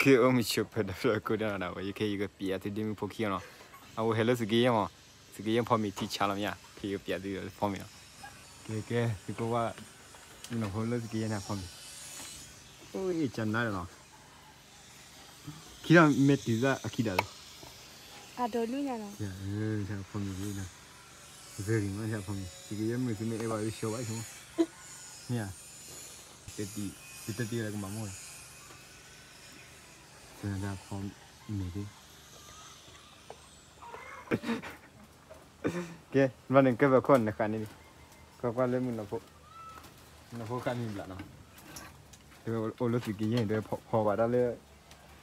ကဲ အိၣ်မုာ်ဆိးပၢၤဒီဖျၢၣ်ကိးဒဲးနီၤဒၣ်ဝဲ ယခဲအံၤယကပျးသုဒ့မုၣ်ဖိခံဂၤနီၤ, အဝဲဟဲလၢသုးက့ယဲၢ်မး, သုးက့ယဲၢ်ဖီမ့ၤထံဆါလီၤမ့ၢ်ဧါ, ခဲအံၤယကပျးသုဖီမ့ၤနီၤ, ကဲ ကဲ သုကဝၢ် မုၣ်နီၤဖိလၢသုးက့ယဲၢ်န့ၣ်ဖီမ့ၤ, အိၣ်အ့ၣ်ကနါဒီးနီၤ, ခံဒီးမ့ၢ်တုၤသၣ်အခံဒၣ်လၢ အဒိးလူညါနီၤ, ဖီမ့ၤလံနီၤ, စၢၤဂ့ၤမးဖီမ့ၤ, သုးက့ယဲၢ်မုၣ်သုမ့ၢ်အဲၣ်ဘၣ်ဝဲဆိဘၣ်ဆိ, မ့ၢ်ဧါ, တတံၤလၢကမၤမိၢ်ဝဲ တဖီမ့ၤသ့, ကဲ ဘျီန့ၣ်ကဲပခိၣ်နဃၣ်န့ၣ်, ကွၢ်ကွၢ်လၢမုၣ်နီၤဖိ, နီၤဖိဃၣ်မ့ၤဘျးနီၤ, အိၣ်လၢသုးက့ယဲၢ်န့ၣ် ဖီဘၣ်တၢ်လၢ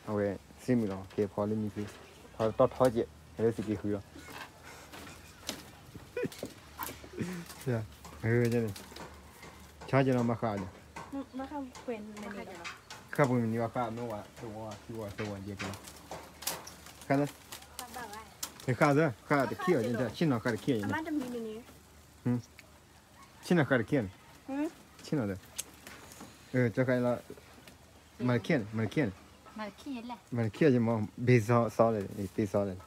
အဝဲစ့မုၣ်လီၤ, ကဲဖီလၢမံၤသု, ဖီတီၢ်ထီကဲး ဟဲလၢသုးက့ဃုလီၤ န့ၣ်, ဆါကဲနီၤမၤဃၣ်န့ၣ်, ဃၣ်ပှ့ၤမနုၤဝဲဃၣ်မ့ၢ်ဝဲ သဝီခံဝီသဝီကဲကဲလီၤ, ဃၣ်လၢ, ဃၣ်သၢ ဃၣ်တခံၣ်အီၤ, ဆ့ၣ်နီၤဃၣ်တခံၣ်အီၤ, ဆ့ၣ်နီၤဃၣ်တခံၣ်န့ၣ်, ဆ့ၣ်နီၤဒီး, ကၠီဃၣ်လီၤ, မၤတခံၣ်န့ၣ်, မၤတခံၣ်န့ၣ်, မၤတခံၣ်ယမ့ၢ် ဘ့စီစီလဲၣ်, ဘ့စီလဲၣ်,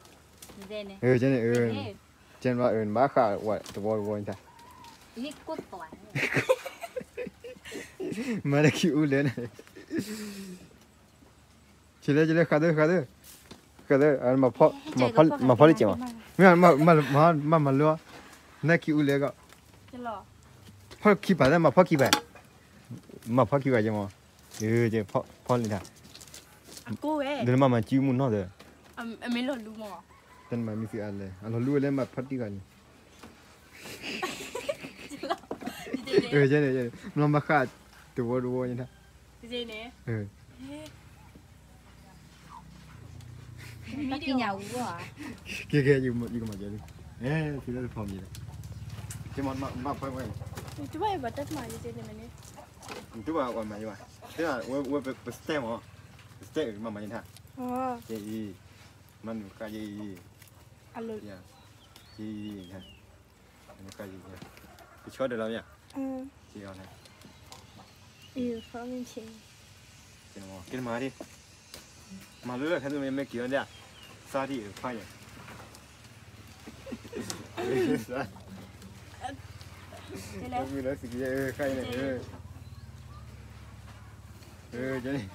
ကဲန့ၣ်, ကဲန့ၣ်ဘၣ်ဃၣ်ဝဲတဝီတဝီန့ၣ်တၢ်, မၤတခံၣ်အူလဲၣ်န့ၣ် ကလဲၤကလဲၤ ဃၣ်သၢ ဃၣ်သၢ, ဃၣ်သၢ, မၤဖီလံကဲမး, မ့ၢ်, မၤမၤလၢ, နခံအူလဲၣ်ကီး, ဖီခံပၤသၣ် မၤဖီခံပၤ, မၤဖီခံပၤကဲမး, ဖီလံတၢ်, ဒ်မၤမၤကံမုၢ်နီၢ်သၢ, တနမၤမံၤသုအါလဲၣ် အလီၤလူဝဲလၢမၤဖီတံၢ်ဂၤန့ၣ် မၤမၤဃၣ်တဝီတဝီန့ၣ်, ကဲကဲ ယကမၤကဲလံ, ထံလၢတဖီမ့ၤလဲၣ်, ကဲမၤဖီဝဲ, တူၢ်ဘၣ်အီၤမၤယဘၣ်, ဝဲပစတဲမး, ပစတဲမၤမၤယထါ, ကဲအံၤ, မၤနုၤဃၣ်ယအံၤ, ကဲအံၤ, ကဲအံၤ, ကဆီဒီးလီၤမ့ၢ်, ကဲအံၤ, ကဲမၤဒံး, မၤလၢလၢခဲသူမ့ၢ်က့ၤအီၤဒၣ်, စါဒံးဖးယၤ မ့ၢ်လၢသုးက့ယဲၢ် ဃၣ်အံၤန့ၣ်, ကဲန့ၣ်,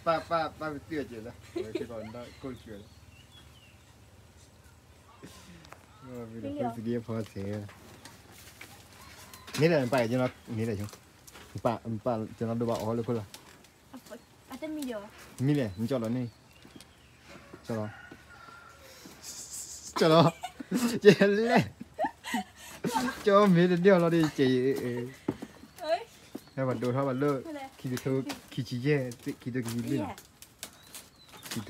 ပၢ်ပၢ်ပၢ်ပတုာ်အကဲလီၤ, ကဲကီးဒီးကိၣ်တကၢၤလီၤ, မ့ၢ်လၢသုးက့ယဲၢ်ဖီစဲး, မ့ၢ်ဒီးနပၢ်ကဲနီၤ မ့ၢ်ဒီးဆိ, နပၢ်ကဲနီၤဒိးဘၣ်အီၤလၢခိၣ်လီၤ, မ့ၢ်လဲၣ် နကၠီလီၤန့ၣ်, ကၠီလီၤ, ကၠီလီၤ, ကဲလဲၣ်, ကၠီမ့ၢ်တဒ့အီၤလီၤဒ်ကဲ, ဟဲပှၤဒိးထီၣ်ပှၤလၢ, ခံကထိ, ခံဆံယဲၢ်, ခံကထိခံဆံလွံၢ်လီၤ, ခံကထိခံဆံယဲၢ် ခံကထိခံဆံလွံၢ်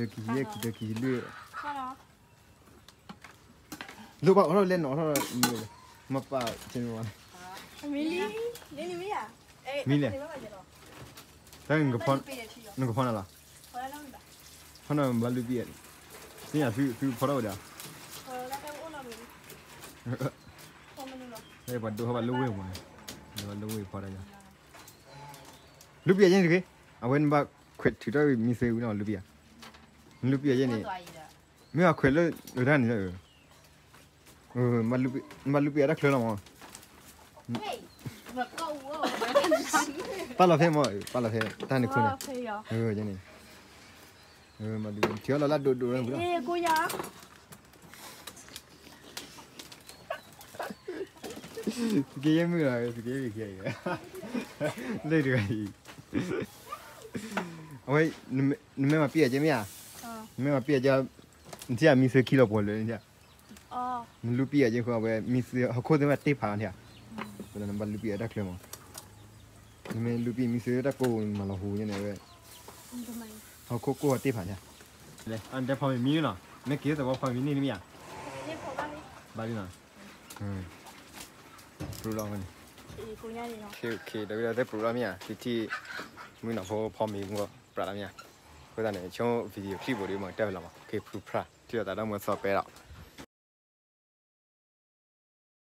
ဒိးဘၣ်အီၤထီၣ်လဲၣ်နီၤထီၣ်, မ့ၢ်ပာ်ကဲန့ၣ်, မ့ၢ်လဲၣ်, တၢ်နကဖီနၤလီၤ, ဖီနၤဘၣ်လူပံၢ်, သ့ၣ်ညါသုဖီထီၣ်ဝဲဒၣ်, ပှၤဒိးထီၣ်ဘၣ်လၢဝ့ၢ်ပူၤန့ၣ်, လၢဝ့ၢ်ဖီတၢ်ယၤ, လူပံၢ်ယဲန့ၣ်တဂ့ၤ, အဝဲနဘၣ်ခွဲးထုးထီၣ်မံၤသ့ဝံၤနီၤ လူပံၢ်ယၤ, လူပံၢ်ယဲန့ၣ်, မ့ၢ်အခွဲးလၢ, လၢတၢ်န့ၣ်လီၤ, မၤလူပံၢ်အတၢ်ချၢလီၤမး, ပာ်လီၤဖဲမး ပာ်လီၤဖဲတၢ်န့ၣ်ခိၣ်န့ၣ်, န့ၣ်, မၤလူပံၢ်ထံအီၣ်လီၤလၢဒိၣ်ဒိၣ်လၢ, သုးက့ယဲၢ်မုၣ်လီၤ သုးက့ယဲၢ်မုၣ်ခံဂၤအံၤ, လၢတဂၤအံၤ, အဝဲ, နမ့ၢ်မၤပံၢ်အီၤကဲမ့ၢ်ဧါ, နမ့ၢ်မၤပံၢ်အီၤကဲ, နထံၣ်အမံၤသ့ခံလီၤပှီၤလၢနထံၣ်, နလူပံၢ်အီၤကဲဃိအဝဲမံၤသ့ဟီၣ်ခိၣ်သ့ၣ်မ့ၢ်တ့ၢ်ဖးအီၤထံၣ်ဧါ, နဘၣ်လူပံၢ်အီၤတၢ်ချၢမး, နမ့ၢ်လူပံၢ်မံၤသ့တၢ်ကိၢ်မၤလီၤဟူညါန့ၣ်ဝဲ, ဟီၣ်ခိၣ်ကိၢ်အတ့ၢ်ဖးထံၣ်ဧါ, အတဲဖီမ့ၤမံၤနီၤ မ့ၢ်က့ၤသဝီဖီမ့ၤန့ၣ်တမ့ၢ်ဧါ, ဘၣ်လံနီၤ, ပြူလီၤန့ၣ်, တဝံၤဒီးသဲပြူလီၤမ့ၢ်ဧါ သုထံၣ်, မုၢ်နီၢ်ဖိဖီမ့ၤမ့ၢ်ပြးလီၤမ့ၢ်ဧါ, အဃိသတးန့ၣ် ဆိ video clip ဘိးဒုးမၤကတၢၢ်လီၤမး က့ၤဖုဖရၣ် ထံၣ်လိာ်သးဒီးမ့ၢ်သီပဲလီၤ,